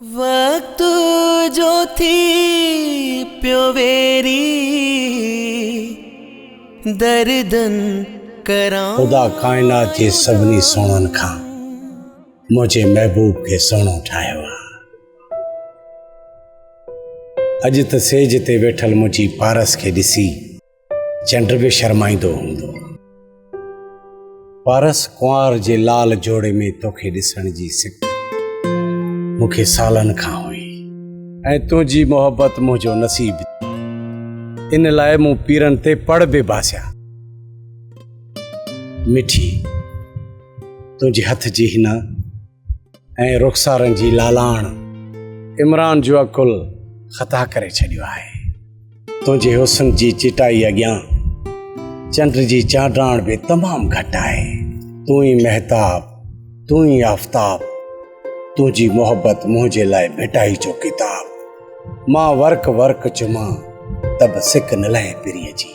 وقت جو ٿي پيو ويري دردن ڪران. خدا ڪائنات جي سڀني سهڻن کان منهنجي محبوب کي سهڻو ٺاهيو آ. اڄ ته سيج تي ويٺل منهنجي پارس کي ڏسي چنڊ به شرمائيندو هوندو. پارس ڪنوار جي لال جوڙي ۾ توکي ڏسڻ جي سڪ مون کي سالن کان هئي ۽ تنهنجي محبت منهنجو نصيب ٿي. ان لاء مون پيرن تي پڙ به باسيا. مٺي تنهنجي هٿ جي هن ۽ رخسارن جي لالاڻ عمران جو عقل خطا ڪري ڇڏيو آهي. تنهنجي حسن جي چٽائي اڳيان چنڊ جي چانڊاڻ به تمام گهٽ آهي. تون ئي مهتاب، تون ئي آفتاب، تنهنجي محبت منهنجي لاء ڀٽائي جو ڪتاب. مان ورق ورق چمان ته به سڪ نه لهي پرينء جي.